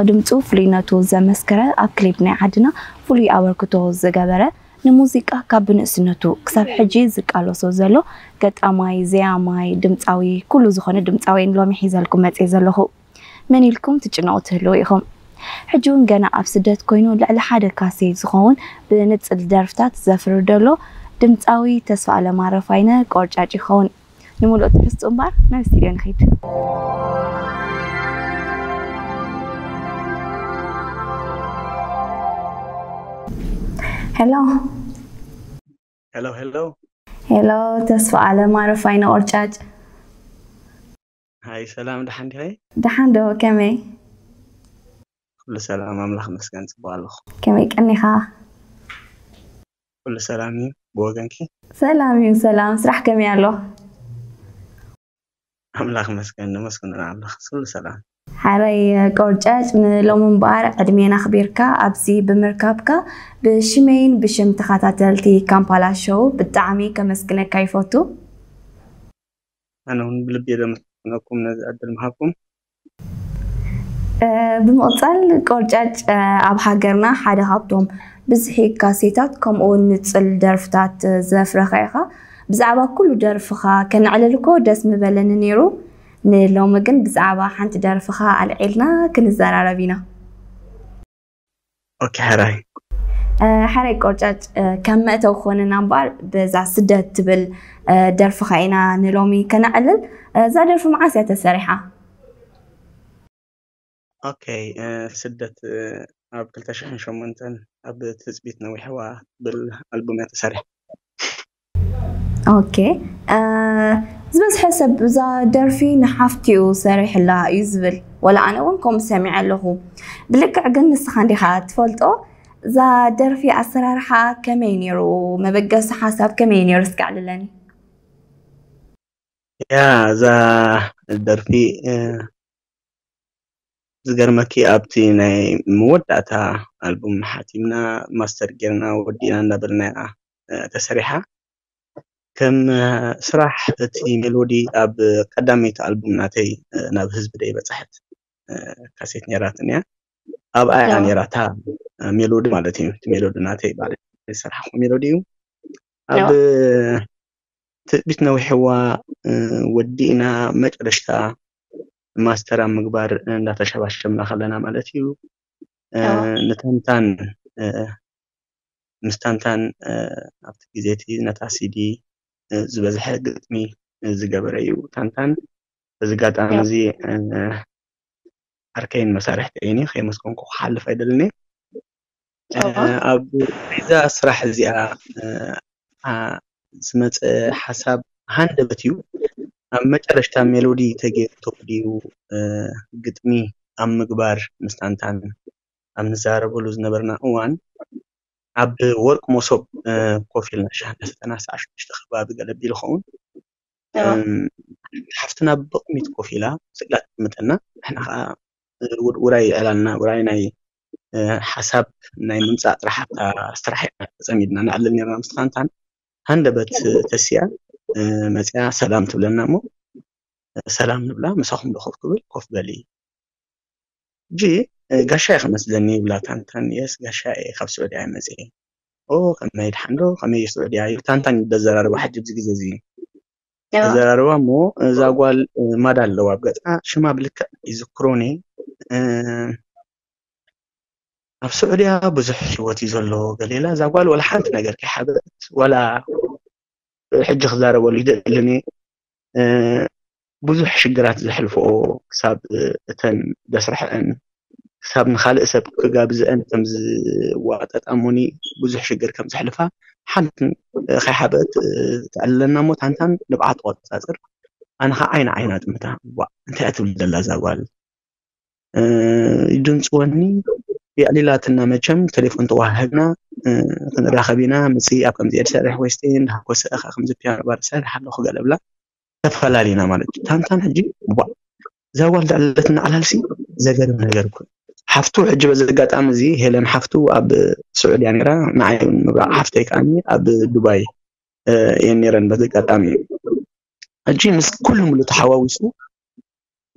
ድምፁ ፍሉይነቱ ዘመስከረ፣ ኣብ ክሊፕ ናይ ዓድና ፍሉይ ኣበርክቶ ዝገበረ፣ ንሙዚቃ ካብ ብንእስነቱ ክሳብ ሕጂ ዝቃለሶ ዘሎ ገጣማይ፣ ዘያማይ፣ ድምፃዊ፣ ኩሉ ዝኾነ ድምፃዊ ሎሚ ሒዘልኩም መፅየ ዘለኹ። መን ኢልኩም ትጭነቑ ትህልዉ ኢኹም። ሕጂ እውን ገና ኣብ ስደት ኮይኑ ልዕሊ ሓደ ካሴት ዝኸውን ብንጽል ደርፍታት ዘፍሪ ዘሎ ድምፃዊ ተስፋ ኣለማረፋይነ ቆርጫጭ ይኸውን። ንምሉእ ትሕዝቱ እምበኣር ናብ ስቱድዮ ንኸይድ። ሄሎ። ሄሎ ሄሎ። ሄሎ፣ ተስፋ ኣለም ኣረፋይነ ቆርጫጭ። ሃይ ሰላም፣ ደሓን ዲኺ? ደሓን ዶ? ከመይ? ኩሉ ሰላም፣ ኣምላኽ ይመስገን፣ ጽቡቕ ኣለኹ። ከመይ ቀኒኻ? ኩሉ ሰላም እዩ፣ ብወገንኪ? ሰላም እዩ፣ ሰላም። ስራሕ ከመይ ኣሎ? ኣምላኽ ይመስገን፣ ነመስግን ንኣምላኽ፣ ኩሉ ሰላም። ሓረይ ቆርጫጭ፣ ንሎሚ እምበኣር ዕድሜና ኣኽቢርካ ኣብዚ ብምርካብካ ብሽመይን ብሽም ተኸታተልቲ ካምፓላ ሾው ብጣዕሚ ከመስግነካ ይፈቱ። ኣነ እውን ብልቢ እየ ዘመስግነኩም ነዚ ዕድል ምሃብኩም። ብምቕፃል ቆርጫጭ ኣብ ሃገርና ሓደ ካብቶም ብዝሒ ካሴታት ከምኡ እውን ንፅል ደርፍታት ዘፍረኻ ኢኻ። ብዛዕባ ኩሉ ደርፍኻ ከነዕልል እኮ ደስ ምበለኒ ነይሩ። ንሎሚ ግን ብዛዕባ ሓንቲ ደርፍኻ ኣልዒልና ክንዘራረብ ኢና። ኦኬ ሕራይ። ሕራይ ቆርጫጭ፣ ከም መእተዊ ክኾነና እምበኣር በዛ ስደት ትብል ደርፍኻ ኢና ንሎሚ ከነዕልል። እዛ ደርፊ መዓስ እያ ተሰሪሓ? ኦኬ፣ ስደት ኣብ ክልተ ሽሕን ሸሞንተን ኣብ ትጽቢት ነዊሕዋ ትብል ኣልቡም እያ ተሰሪሓ። ኦኬ፣ ዝበዝሐ ሰብ እዛ ደርፊ ንሓፍቲኡ ሰሪሕላ እዩ ዝብል፣ ወላ ኣነ እውን ከምኡ ሰሚዐ ኣለኹ። ብልክዕ ግን ንስኻ እንዲኻ ትፈልጦ እዛ ደርፊ ኣሰራርሓ ከመይ ነይሩ? መበገሲ ሓሳብ ከመይ ነይሩ? እስኪ ኣዕልለኒ። ያ እዛ ደርፊ ዝገርመኪ ኣብቲ ናይ መወዳእታ ኣልቡም ሓቲምና ማስተር ጌርና ወዲእና እንዳበልና እያ ተሰሪሓ። ከም ስራሕ እቲ ሜሎዲ ኣብ ቀዳመይቲ ኣልቡም ናተይ ናብ ህዝቢ ደይ በፅሐት ካሴት ነይራትን እያ። ኣብኣ እያ ነይራ እታ ሜሎዲ ማለት እዩ። እቲ ሜሎዲ ናተይ ባዕለይ ዝሰራሕኩ ሜሎዲ እዩ። ኣብ ትዕቢት ነዊሕዋ ወዲእና መጨረሽታ ማስተር ኣብ ምግባር እንዳተሸባሸብና ከለና ማለት እዩ። ንታንታን ምስ ታንታን ኣብቲ ግዜ እቲ ነታ ሲዲ ዝበዝሐ ግጥሚ ዝገበረ እዩ ታንታን። በዚ ኣጋጣሚ እዚ ዓርከይን መሳርሕተይን እዩ፣ ከየመስገንኩ ክሓልፍ ኣይደልን እየ። ኣብ እዛ ስራሕ እዚኣ ዝመፀ ሓሳብ ሃንደበት እዩ። ኣብ መጨረሽታ ሜሎዲ ተገይሩ ተወዲኡ ግጥሚ ኣብ ምግባር ምስ ታንታን ኣብ ንዛረበሉ ዝነበርና እዋን ኣብ ወርቅ መሶብ ኮፍ ኢልና ሻሂ እናሰተና ሰዓት ሽዱሽተ ከባቢ ገለ ቢሉ ኸውን ሓፍትና ብቕሚት ኮፍ ኢላ ስእላ ትጥምተና፣ ንሕና ከዓ ውራይ የዕላልና፣ ውራይ ናይ ሓሳብ ናይ ምምፃእ ጥራሕ ኣብታ ስራሕ ኢና ተፀሚድና ነዕልል ነርና ምስ ታንታን። ሃንደበት ተሲኣ መፅያ ሰላም ትብለና እሞ ሰላም ንብላ፣ ምሳኹም ዶ ኮፍ ክብል? ኮፍ በሊ። ሕጂ ጋሻ እየ ክመስለኒ ይብላ ታንታን። የስ ጋሻ እየ፣ ካብ ስዑድያ እየ መፅየ። ኦ ከመይ ድሓን ዶ ከመይ ስዑድያ እዩ ታንታን እዩ ዘዘራርባ። ሕጂ ኣብዚ ግዜ እዚ ዘዘራርባ እሞ እዛ ጓል ማዳ ኣለዋ ኣብ ገፃ ሽማ ብልክዕ ይዝክሮን እየ። ኣብ ስዑድያ ብዙሕ ህይወት እዩ ዘሎ ገሌላ እዛ ጓል ወላ ሓንቲ ነገር ከይሓበት ወላ ሕጂ ክዛረበሉ ይደልን እየ። ብዙሕ ሽግራት ዘሕልፈኦ ክሳብ እተን ዘስርሐአን ክሳብ ንኻልእ ሰብ ክጋብዘአን ከም ዝዋጠጣ እሞኒ ብዙሕ ሽግር ከም ዘሕልፋ ሓንቲ ከይሓበአት ተዕልለና እሞ ታንታን ንብዓ ትቆፃፅር ኣነ ከዓ ዓይና ዓይና ጥምታ ዋ እንታይ እያ ትብል ዘላ እዛ ጓል ይድንፅወኒ የዕሊላትና መቸም ቴሌፎን ተዋሃህብና ክንራኸብ ኢና ምፂ ኣብ ከምዚ እየ ዝሰርሕ ወይስተ እንዳሃጎሰ እኻ ከምዚ ፒያኖ ባር እሰርሕ ኣለኹ ገለ ብላ ተፈላሊና ማለት እዩ። ታንታን ሕጂ ዋ እዛ ጓል ዘዕለለትና ዕላልሲ ዘገርም ነገር እኮ እዩ። ሓፍቱ ሕጂ በዚ ኣጋጣሚ እዚ ሄለን ሓፍቱ ኣብ ስዑድያ ነይራ ንዓይ እውን ምብራቕ ሓፍተይ ከዓኒ ኣብ ዱባይ እየን ነይረን በዚ ኣጋጣሚ እዩ። ሕጂ ምስ ኩሉ ሙሉ ተሓዋዊሱ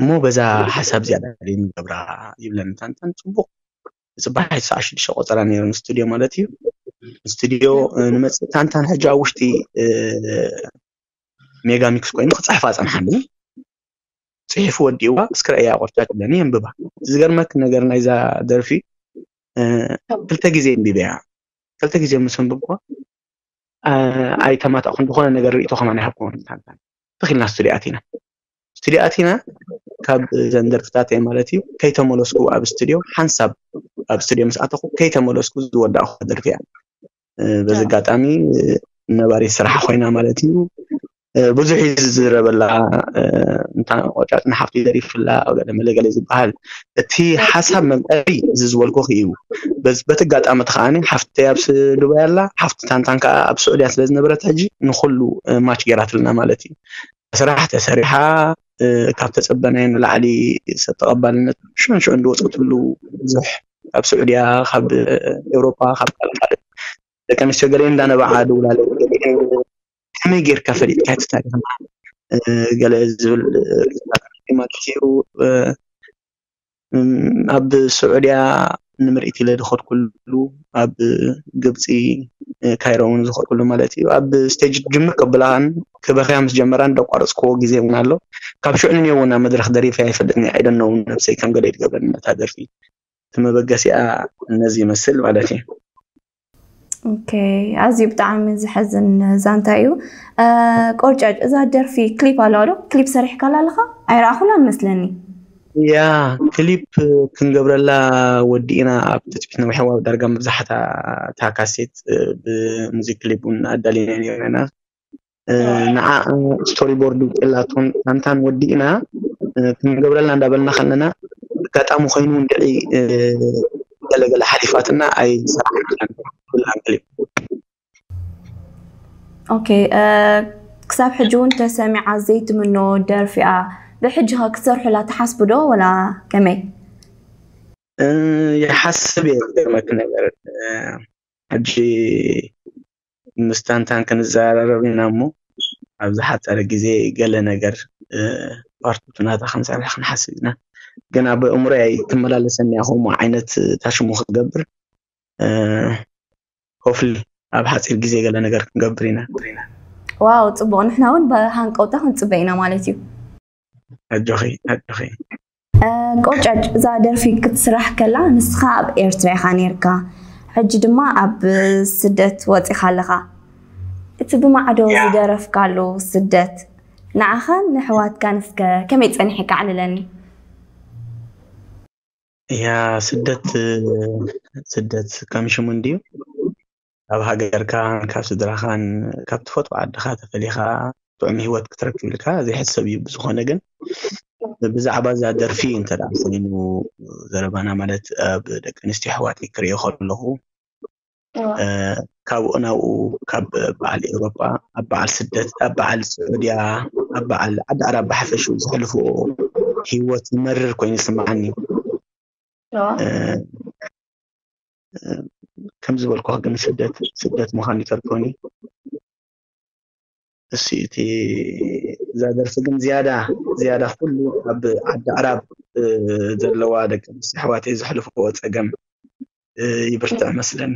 እሞ በዛ ሓሳብ እዚኣ ዳግም ንገብራ ይብለኒ ታንታን። ጽቡቕ። ጽባሕ ሰዓት ሽዱሽተ ቆጸራ ነይሩ ንስቱድዮ ማለት እዩ። ስቱድዮ፣ እ፣ ንመጽእ ታንታን ሕጂ ኣብ ውሽጢ፣ እ፣ ሜጋ ሚክስ ኮይኑ ክጽሕፋ ጸንሓኒ። ጽሒፉ ወዲእዋ፣ እስከ ረእያ ቆርጫጭ ብለኒ የንብባ። ዝገርመክ ነገር ናይዛ ደርፊ፣ እ፣ ክልተ ግዜ ኣንቢበያ። ክልተ ግዜ ምስ ኣንብብኳ፣ እ፣ ኣይተማታእኩን። ዝኾነ ነገር ርእይቶ ከማን ኣይሃብኩዎን። ታንታን ትኽ ኢልና ስቱድዮ ኣቲና። ስቱድዮ ኣቲና ካብ እዘን ደርፍታተይ ማለት እዩ ከይተመለስኩ ኣብ ስቱድዮ ሓንሳብ ኣብ ስቱድዮ ምስ ኣተኹ ከይተመለስኩ ዝወዳእኹ ደርፊ እያ። እ፣ በዚ ኣጋጣሚ፣ እ፣ ነባሪት ስራሓ ኮይና ማለት እዩ። እ፣ ብዙሕ እዩ ዝዝረበላ። እ፣ እንታ ቆጫጭ ንሓፍቱ ይደሪፍላ፣ ገለ መለ ገለ ዝበሃል። እቲ ሓሳብ መምቀሪ እዚ ዝበልኩኺ እዩ። በዚ፣ በቲ ኣጋጣሚ እቲ ከዓኒ ሓፍተይ ኣብ ስ-፣ ዱባይ ኣላ፣ ሓፍቲ ታንታን ከኣ ኣብ ስዑድያ ስለ ዝነበረት ሕጂ ንኹሉ፣ እ፣ ማች ገይራትልና ማለት እዩ። ስራሕ ተሰሪሓ፣ እ፣ ካብ ተጸበናዮ ንላዕሊ ሰብ ተቐባልነት ሽዑን ሽዑን ዝወጸትሉ ብዙሕ፣ ካብ ስዑድያ፣ ካብ ኤውሮጳ፣ ካብ ካልእ ካልእ ደቂ ኣንስትዮ ገሊአን እንዳነባዓ ድውላለይ፣ ገሊአን ከመይ ጌርካ ፈሊጥካ እቲ ታሪኽና፣ እ፣ ገለ ዝብል፣ እ፣ ማለት እዩ። እ፣ እም፣ ኣብ ስዑድያ ንምርኢት ኢለ ዝኸድኩሉ፣ ኣብ ግብጺ፣ እ፣ ካይሮ እውን ዝኸድኩሉ ማለት እዩ። ኣብ ስቴጅ ጅምር ከብላን ክበኽያ ምስ ጀመራን ደቋረጽክዎ ግዜ እውን ኣሎ። ካብ ሽዑ ንኔው እውን ኣብ መድረኽ ደሪፈ ኣይፈልጥን እየ። I don't know ነብሰይ ከም ገለ ይትገብረኒ ነታ ደርፊ። እቲ መበገሲኣ ነዚ ይመስል ማለት እዩ። ኦኬ፣ ኣዝዩ ብጣዕሚ ዘሐዝን ዛንታ እዩ። እ፣ ቆርጫጭ፣ እዛ ደርፊ ክሊፕ ኣለዋ ዶ? ክሊፕ ሰሪሕካላ ኣለኻ? ኣይረኣኹላን መስለኒ። ያ፣ ክሊፕ ክንገብረላ ወዲእና ኣብ ትጽቢት ነዊሕ እዋን ዳርጋ መብዛሕታ እታ ካሴት፣ እ፣ ብሙዚክ ክሊፕ እውን ኣዳሊና ነይርና። እ፣ ንዓ፣ እ፣ ስቶሪ ቦርድ ውጭላቱን ኣንታን ወዲእና፣ እ፣ ክንገብረላ እንዳበልና ከለና ኣጋጣሚ ኮይኑ እንድዒ፣ እ፣ ገለገለ ሓሊፋትና ኣይሰራሕናን። ኩላን ክሊፕ። ኦኬ፣ እ፣ ክሳብ ሕጂ እውን ተሰሚዓ ዘይትምኖ ደርፊ እያ። ብሕጂ ኸ ክትሰርሑላ ትሓስቡ ዶ ወላ ከመይ? እ፣ ይሓስብ እየ ዝገርመክ ነገር። እ፣ ሕጂ ምስ ታንታን ክንዘራረብ ኢና እሞ ኣብ ዝሓፀረ ግዜ ገለ ነገር፣ እ፣ ፓርት ቱ ናታ ክንሰርሕ ክንሓስብ ኢና። ግን ኣብ ኣእምሮይ ኣይትመላለሰኒ እያ ከምኡ ዓይነት ታሽሙ ክገብር። እ፣ ሆፍሊ ኣብ ሓፂር ግዜ ገለ ነገር ክንገብር ኢና። ዋው፣ ጽቡቕ። ንሕና እውን ብሃንቀውታ ክንጽበ ኢና ማለት እዩ። ኣጆኺ፣ ኣጆኺ። እ፣ ቆጫጭ፣ እዛ ደርፊ ክትስራሕ ከላ ንስኻ ኣብ ኤርትራ ኢኻ ነይርካ፣ ሕጂ ድማ ኣብ ስደት ወጺኻ ኣለኻ። እቲ ብማዕዶ ያ። ዝደረፍካሉ ስደት ንዓኻን ንሕዋትካን እስከ ከመይ ጸኒሕካ? ኣዕልለኒ። ያ፣ ስደት፣ ስደት ከም ሽሙ እንድዩ። ካብ ሃገርካን ካብ ስድራኻን ካብ ትፈትዎ ዓድኻ ተፈሊኻ ጥዑም ህይወት ክትረክብ ኢልካ ዘይሕሰብ እዩ። ብዝኾነ ግን ብዛዕባ እዛ ደርፊ እንተ ደኣ ኮይኑ ዘረባና፣ ማለት ኣብ ደቂ ኣንስትዮ ኣሕዋተይ ክሪኦ ከለኹ፣ እ፣ ካብኡ ናብኡ፣ ካብ በዓል ኤውሮጳ ኣብ በዓል ስደት ኣብ በዓል ስዑድያ ኣብ በዓል ዓዲ ዓረብ ብሓፈሽኡ ዘሕልፍዎ ህይወት ይመርር ኮይኑ ይስምዓኒ። እ፣ እ፣ ከም ዝበልኩ ግን ስደት ስደት ምዃኑ ይተርፎኒ። እሱ እቲ እዛ ደርፊ ግን ዝያዳ ዝያዳ ኩሉ ኣብ ዓዲ ኣዕራብ፣ እ፣ ዘለዋ ደቂ ኣንስትዮ ኣሕዋተይ ዘሕልፍዎ ጸገም፣ እ፣ ይብርትዕ መስለኒ።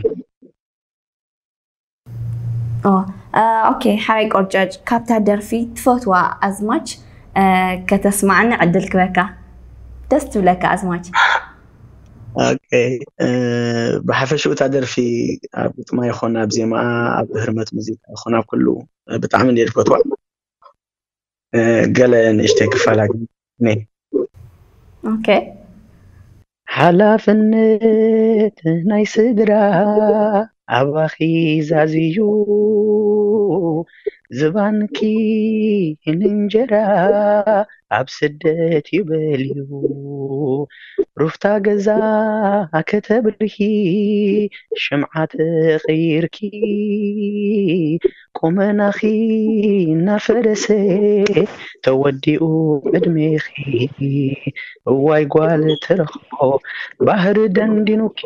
ኦ፣ እ፣ ኦኬ፣ ሓራይ ቆርጫጭ፣ ካብታ ደርፊ ትፈትዋ ኣዝማች፣ እ፣ ከተስማዕኒ ዕድል ክበካ። ደስ ትብለካ ኣዝማች። ኦኬ፣ እ፣ ብሓፈሽኡ እታ ደርፊ ኣብ ግጥማ ይኹን ኣብ ዜማኣ ኣብ ህርመት ሙዚቃ ይኹን ኣብ ኩሉ፣ እ፣ ብጣዕሚ እንድየ ዝፈትዋ። እ፣ ገለ ንእሽተይ ክፋላ ግን እኔ። ኦኬ። ሓላፍነት ናይ ስድራ ኣባኺ ዛዝዩ፣ ዝባንኪ ንእንጀራ ኣብ ስደት እዩ በልዩ። ሩፍታ ገዛ ከተብርሂ ሽምዓ ተቐይርኪ፣ ቁመናኺ እናፈረሰ ተወዲኡ ዕድሜኺ፣ እዋይ ጓል ተረኽቦ ባህሪ ደንዲኑኪ፣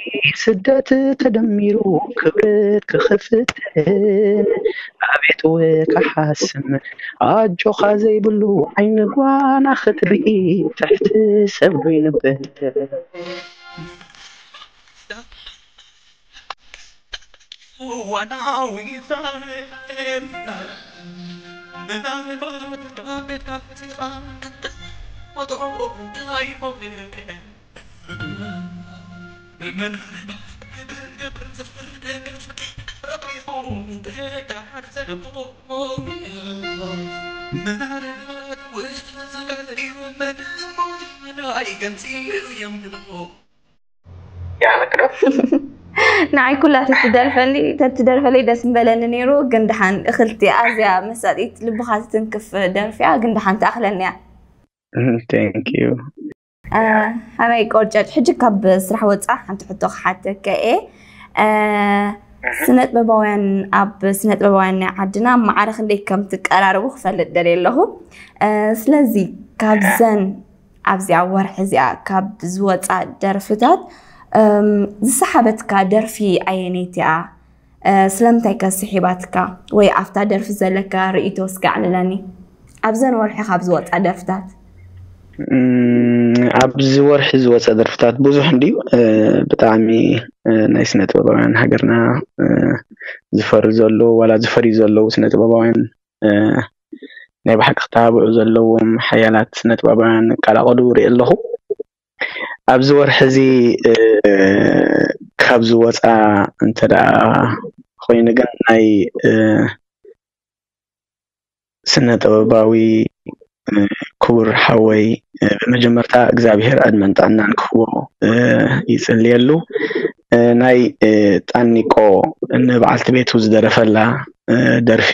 ስደት ተደሚሩ ክብረት ክኽፍትን፣ ኣቤት ወካሓስም ኣጆኻ ዘይብሉ ዓይኒ ጓና ክትርኢ ትሕቲ ሰብ ዶ ይንበር። ንዓይ ኩላ ተትደርፈሊ ተትደርፈለይ ደስ ምበለኒ ነይሩ። ግን ደሓን እኽልቲ ኣዝያ መሳጢት ልብኻ ትትንክፍ ደርፊያ ግን ደሓን ትኣኽለኒ እያ። Thank you። ሓራይ ቆርጫጭ፣ ሕጂ ካብ ስራሕ ወፃ ሓንቲ ሕቶ ክሓተካ እየ። ስነጥበባውያን ኣብ ስነጥበባውያን ናይ ዓድና ማዕረ ክንደይ ከም ትቀራረቡ ክፈልጥ ደልየ ኣለኹ። ስለዚ ካብዘን ኣብዚኣ ወርሒ እዚኣ ካብ ዝወፃ ደርፍታት ዝሰሓበትካ ደርፊ ኣየነይቲ እያ? ስለምንታይ ከ ስሒባትካ ወይ ኣብታ ደርፊ ዘለካ ርእይቶ እስኪ ኣዕልለኒ? ኣብዘን ወርሒ ካብ ዝወፃ ደርፍታት ኣብዚ ወርሒ ዝወፀ ደርፍታት ብዙሕ እንድዩ። ብጣዕሚ ናይ ስነ ጥበባውያን ሃገርና ዝፈሪ ዘሎ ዋላ ዝፈርዩ ዘለዉ ስነ ጥበባውያን ናይ ብሓቂ ክተባብዑ ዘለዎም ሓያላት ስነ ጥበባውያን ይቀላቐሉ ርኢ ኣለኹ። ኣብዚ ወርሒ እዚ ካብ ዝወፃ እንተ ደኣ ኮይኑ ግን ናይ ስነ ጥበባዊ ክቡር ሓወይ ብመጀመርታ እግዚኣብሔር ዕድመን ጥዕናን ክህቦ ይፅልየሉ። ናይ ጣኒቆ ንበዓልቲ ቤቱ ዝደረፈላ ደርፊ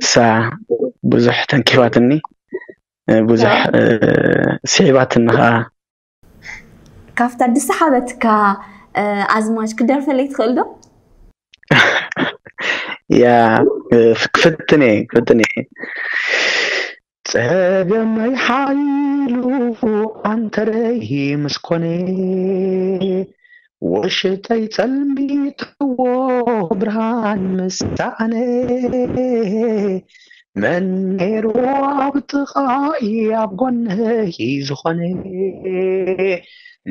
እሳ ብዙሕ ተንኪፋትኒ ብዙሕ ስሒባትኒ ከዓ። ካብታ ዝሰሓበትካ ኣዝማች ክደርፈለይ ትኽእል ዶ? ያ ክፍትን እየ ክፍትን እየ። ጸገመይ ሓይሉ ኣንተረይ ምስ ኮነ ውሽጠይ ጸልሚትዎ ብርሃን ምስ ሰኣነ መን ነይሩ ኣብ ጥቓይ ኣብ ጎነይ ዝኾነ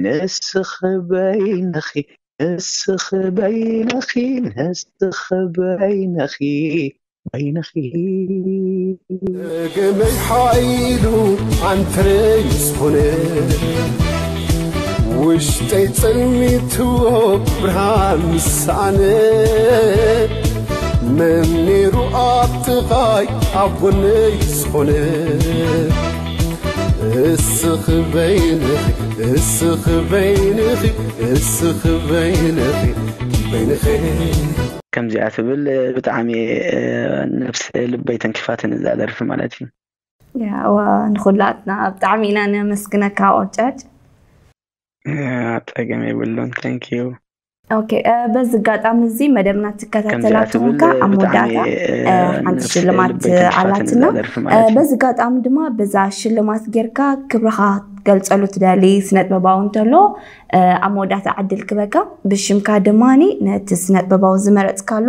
ንስኺ በይንኺ ንስኺ በይንኺ ንስኺ በይንኺ በይንኺ። ገመይ ሓይሉ ኣንተረይ ምስ ኮነ ውሽጠይ ጸልሚትዎ ብርሃን ምስ ሰኣነ መን ነይሩ ኣብ ጥቓይ ኣብ ጎነይ ዝኾነ እስኺ በይንኺ እስኺ በይንኺ እስኺ በይንኺ በይንኺ። ከምዚኣ ትብል ብጣዕሚ ነብሰ ልበይ ተንኪፋትን እዛ ደርፊ ማለት እዩ። ያዋ ንኹላትና ብጣዕሚ ኢና ነመስግነካ ቆርጫጭ። ጸገም የብሉን። Thank you። ኦኬ በዚ ኣጋጣሚ እዚ መደብና ትከታተላ ትኾንካ ኣብ መወዳእታ ሓንቲ ሽልማት ኣላትና። በዚ ኣጋጣሚ ድማ በዛ ሽልማት ጌርካ ክብርኻ ትገልጸሉ ትደሊ ስነጥበባዊ እንተሎ ኣብ መወዳእታ ዕድል ክበካ ብሽምካ ድማኒ ነቲ ስነጥበባዊ ዝመረጽካሉ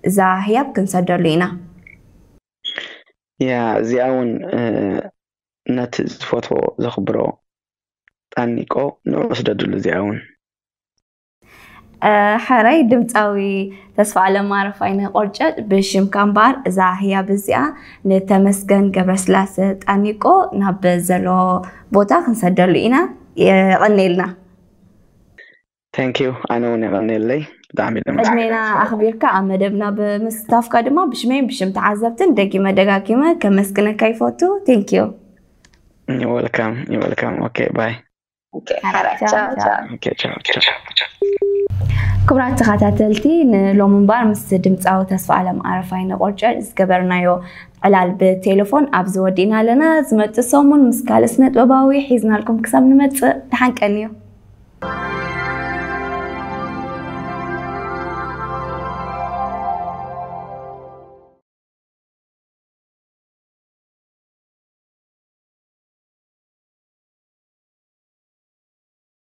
እዛ ህያብ ክንሰደሉ ኢና። ያ እዚኣ እውን ነቲ ዝፈትዎ ዘኽብሮ ጣኒቆ ንዑ ስደድሉ እዚኣ እውን። ሕራይ ድምፃዊ ተስፋ ኣለም ኣረፋይነ ቆርጨጭ ብሽምካ እምበኣር እዛ ህያብ እዚኣ ንተመስገን ገብረስላሰ ጣኒቆ ናብ ዘለዎ ቦታ ክንሰደሉ ኢና። የቐኔልና። Thank you ኣነ እውን የቐኔለይ ብጣዕሚ። ዕድሜና ኣኽቢርካ ኣብ መደብና ብምስታፍካ ድማ ብሽመይን ብሽም ተዓዘብትን ደጊመ ደጋጊመ ከመስግነካ ይፈቱ። Thank you። Welcome welcome። Okay bye። ክቡራት ተኸታተልቲ ንሎሚ እምበኣር ምስ ድምፃዊ ተስፋ ኣለም ኣረፋይነ ቆርጨጭ ዝገበርናዮ ዕላል ብቴሌፎን ኣብዚ ወዲእና ኣለና። ዝመፅእ ሰሙን ምስ ካልእ ስነጥበባዊ ሒዝናልኩም ክሳብ ንመፅእ ደሓን ቀንዩ።